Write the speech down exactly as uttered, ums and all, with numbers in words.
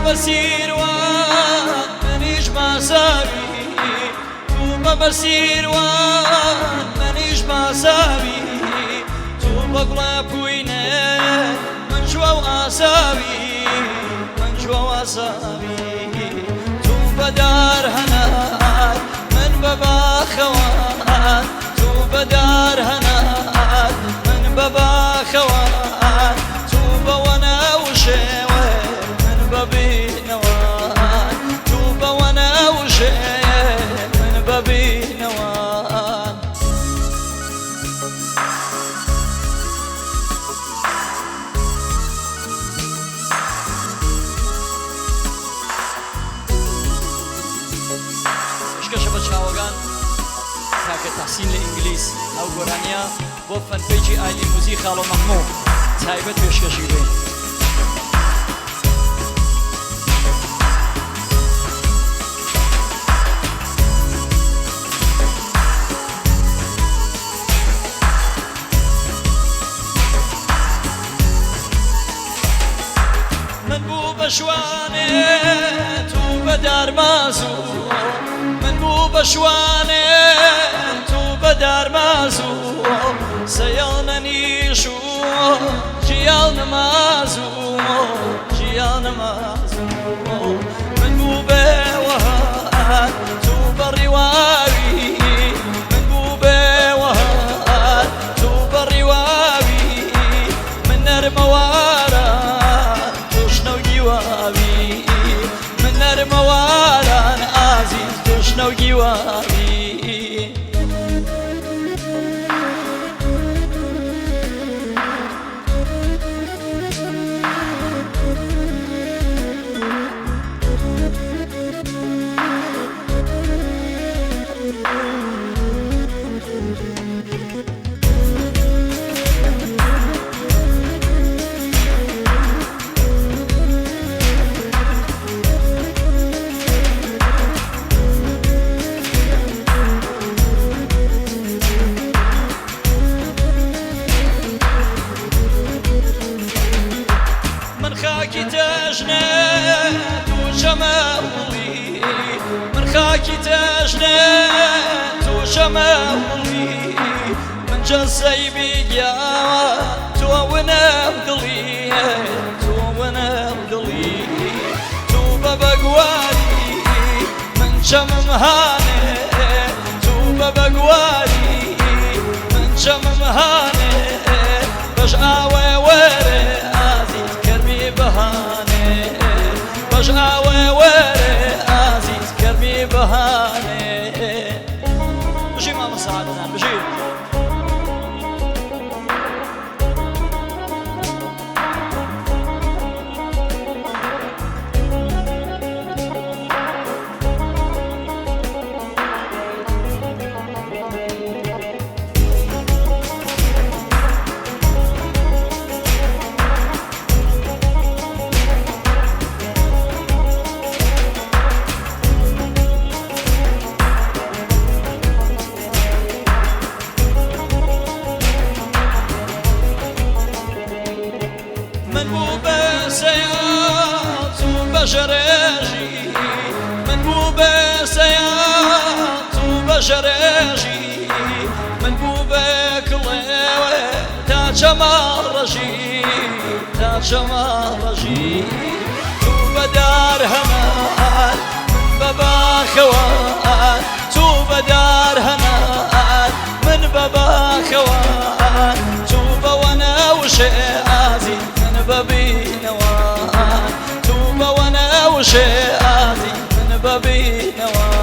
بە سیروان منیش ماساوی، تو بە بە سیروان منیش ماساوی، تو بە گوڵە پوینێ من جوە و ئاساوی، من جوە و ئاساوی، تو بە دار هەنار من بە باخەوان، تو بە دار هەنار من بە باخەوان، تو بە وەنە وشێوێ من بە بینەوان، تو بە وەنە وشێ من بە بینەوان. پێشکەشە بە چاوەگان کاکە تەحسین لە ئینگلیس، ئەو گۆرانیە بۆ فەنپەیجی ئایلی موزی خاڵۆ مەحموو تایبەت پێشکەشی بێ. من بوو بە شوانێ تو بە دارمازوو، من بوو بە شوانێ تو بە دارمازوو، سەیاڵ نەنیش و ژیاڵ نەمازوو، ژیاڵ نەمازوو. من بوو بێ وەهار تو بە ڕیواوی، من بوو بێ وەهار تو بە ڕیواوی، من نەرمەواران تۆشنە و گیواوی، من نەرمەواران ئازیز تۆشنە و گیواوی. من خاکی تەژنێ تو چەمە وڵی، من خاکی تەژنێ تو چەمە وڵی، من جەسەی بیگیا تو ونە دڵی، تو ونە دڵی، تو بە بەگواری من چەمم هانێ، تو بە بەگواری من چەمم هانێ، بەش ئاوێ وەرێ ئازیز کەرمی بەهانێ، بەش ئاوێ وەرێ ئازیز کەرمی بەهانێ. بژی مامۆستا عەدنان، بژی. من بوو بە سەیاڵ تو بە ژەرێژی، من بوو بە سەیاڵ تو بە ژەرێژی، من بوو بە کڵێوێ تا چەماڵ ڕەژی، تا چەماڵ ڕەژی، تو بە دار هەنار من بە باخەوان، تو بە دار هەنار من بە باخەوان، تو بە وەنە وشێ ئازی من بە بینەوان، تو بە وەنە وشێ ئازی من بە بینەوان.